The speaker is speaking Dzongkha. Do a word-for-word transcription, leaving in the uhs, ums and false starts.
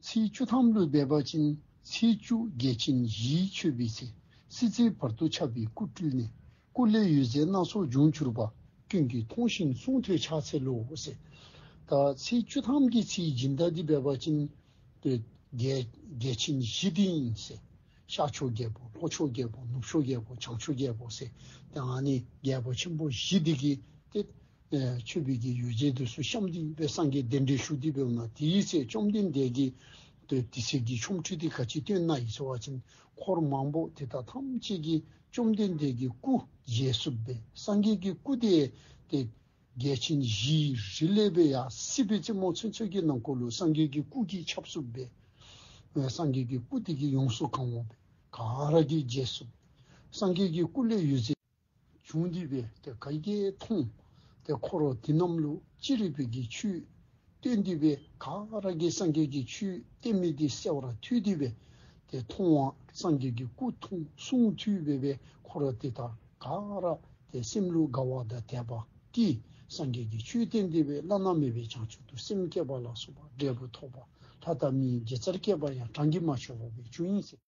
ཚེས་བཅུ་ཐམ་ལུ་འབད་བ་ཅིན་ཚེས་བཅུ་རྒྱལ་ཆེན་བཞིའི་མཆོད་པའི་ཚེ། སྲིད་རྩེའི་བར་དུ་ཁྱབ་པའི་སྐུ་སྤྲུལ་ནས། སྐུ་ལས་འོད་ཟེར་སྣ་ཚོགས་འབྱུང་གྱུར་པ། ཀུན་གྱིས་མཐོང་ཞིང་གསུང་ཐོས་ཕྱག་འཚལ་ལོ་ཟེར། ད་ཚེས་བཅུ་ཐམ་གྱི་ཚེས་སྦྱིན་བདག་འདི་འབད་བ་ཅིན་ཏེ་རྒྱལ་རྒྱལ་ཆེན་བཞི་འདི་ཨིན་ཟེར། ཤར་ཕྱོགས་རྒྱལ་པོ་ལྷོ་ཕྱོགས་རྒྱལ་པོ་ནུབ་ཕྱོགས་རྒྱལ་པོ་བྱང་ཕྱོགས་རྒྱལ་པོ་ཟེར། ཏེ་ཨ་ནི་རྒྱལ་པོ་ཆེན་པོ་བཞི་འདི་གིས་ཏེ་ཨེ་མཆོད་པའི་གི་ཡོ་བྱད་འདི་ཚུ་བཤམས་ཏེ་སྦེ་སངས་རྒྱས་གདན་འདྲེན་ཞུ་སྟེ་སྦེ་འོང་ན། དེའི་ཚེ་བཅོམ་ལྡན་འདས་ཀྱིས་ཏེ་དེ་ཚེ་གི་ཆོ་འཕྲུལ་འདི་ག་ཅི་སྟོན་ན་ཡི་ཟེར་བ་ཅིན། འཁོར་མང་པོ་དེ་དག་ཐམས་ཅད་ཀྱིས་བཅོམ་ལྡན་འདས་ཀྱི་སྐུ་མཇལ་ཚུགསཔ་སྦེ། སངས་རྒྱས་ཀྱི་སྐུ་དེ་ཏེ་རྒྱལ་ཆེན་བཞིའི་རི་ལས་སྦེ་ཡར་སྲིད་པའི་རྩེ་མོ་ཚུན་ཚོད་ཀྱི་ནང་འཁོད་ལུ་སངས་རྒྱས་ཀྱི་སྐུ་གིས་ཁྱབ་ཚུགསཔ་སྦེ། སངས་རྒྱས་ཀྱི་སྐུ་དེ་གིས་ཡོངས་སུ་གང་བ་སྦེ་ག་ར་གིས་མཇལ་ཚུགསཔ། སངས་རྒྱས་ཀྱི་སྐུ་ལས་འོད་ཟེར་བྱུང་སྟེ་སྦེ་ཏེ་ག་གིས་མཐོང་། ཏེ་འཁོར་དེ་རྣམས་ལུ་ཅི་རིགས་པའི་གི་ཆོས་སྟོན་ཏེ་སྦེ་ག་ར་གིས་སངས་རྒྱས་ཀྱི་ཆོས་སྟོན་མི་འདི་གསལ་བར་ཐོས་ཏེ་སྦེ་ཏེ་མཐོང་བ་སངས་རྒྱས་ཀྱི་སྐུ་མཐོང་གསུང་ཐོས་སྦེ་སྦེ་འཁོར་དེ་དག་ག་ར་ཏེ་སེམས་ལུ་དགའ་བ་དང་དད་པ་སྐྱེས། སངས་རྒྱས་ཀྱི་ཆོས་བསྟན་ཏེ་སྦེ་བླ་ན་མེད་པའི་བྱང་ཆུབ་ཏུ་སེམས་བསྐྱེད་པ་ལ་སོགས་པ་འབྲས་བུ་ཐོབ་པ། ལྷ་དང་མིའི་དགེ་རྩར་སྐྱེས་པ་ཡང་གྲངས་ཀྱིས་མ་ཆོད་པ་སྦེ་བྱུང་ཡི་ཟེར།